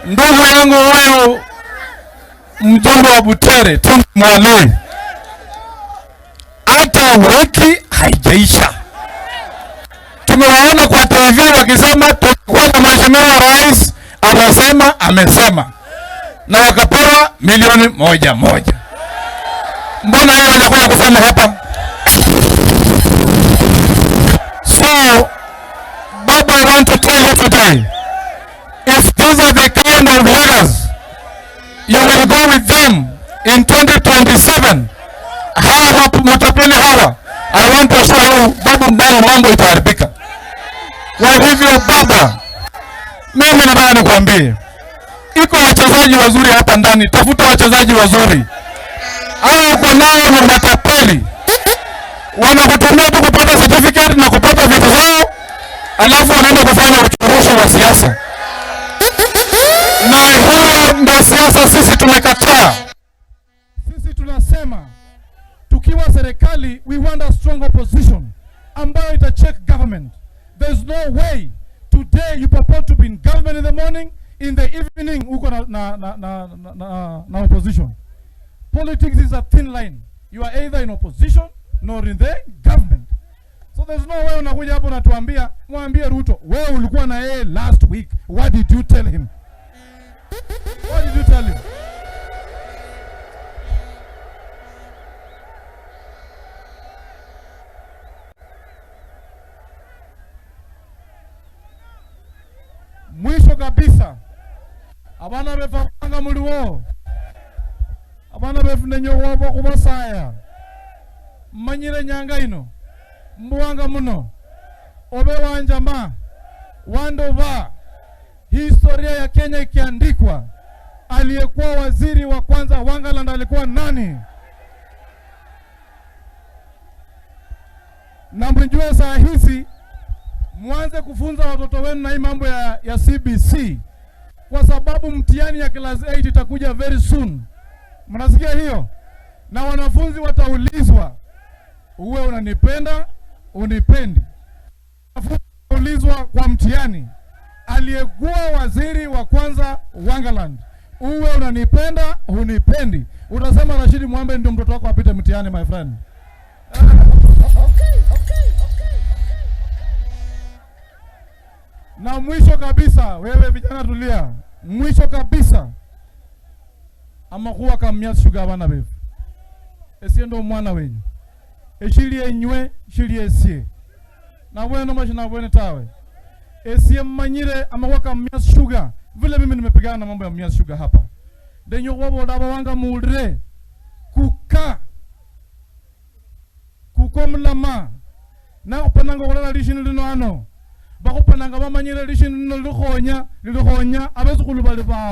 Ndugu yangu huyu mjumbe wa Butere Tim Mwaloi, hata wiki haijaisha tumewaona kwa TV wakisema tulikuwa na mheshimiwa rais anasema amesema, na wakapewa milioni moja moja. Mbona yeye hajakuja kusema hapa? So Baba, I want to tell you today, if these are the kind of leaders you will go with them in 2027, hawa matapeli hawa, I want to assure you, babu mbali, mambo itaharibika. Kwa hivyo baba, mimi nataka nikwambie, iko wachezaji wazuri hapa ndani, tafuta wachezaji wazuri. Hao uko nao ni matapeli, wanakutumia tu kupata certificate na kupata vitu zao, alafu wanaenda kufanya uchuruzi wa siasa, na hiyo ndio siasa sisi tumekataa. Sisi tunasema tukiwa serikali, we want a strong opposition ambayo ita check government. There's no way today you purport to be in government in the morning, in the evening uko na opposition. Politics is a thin line. You are either in opposition nor in the government. So there's no way unakuja hapo unatuambia, mwambie Ruto, wewe ulikuwa na yeye last week. What did you tell him? What did you tell him? Mwisho kabisa, abana befe abanga muliwo, abana befu nenyokhwabo khubasaya, mmanyile nyanga ino mbuwanga muno obe wanjama wandova. Historia ya Kenya ikiandikwa, aliyekuwa waziri wa kwanza Wangaland alikuwa nani? Na mjue saa hizi mwanze kufunza watoto wenu na hii mambo ya CBC, kwa sababu mtihani ya class 8 itakuja very soon. Mnasikia hiyo? Na wanafunzi wataulizwa, uwe unanipenda unipendi. Wanafunzi wataulizwa kwa mtihani, aliyekuwa waziri wa kwanza Wangaland, uwe unanipenda unipendi, utasema Rashidi Mwambe ndio mtoto wako apite mtihani, my friend. Na mwisho kabisa, wewe vijana tulia. Mwisho kabisa, amakhuwa ka Mumias Sugar abana befu, esie ndo omwana wenyu, eshili enywe shili esie nabwene mashi nabwene tawe esie mmanyire amakhuwa ka Mumias Sugar vile mimi nimepigana na mambo ya Mumias Sugar hapa ndenyo khwabola abawanga muwulire kuka kuko mulama nakhupananga khulola lishini lino ano bakhupananga bamanyire lishini lino lilikhonya abesukhulu bali bawo.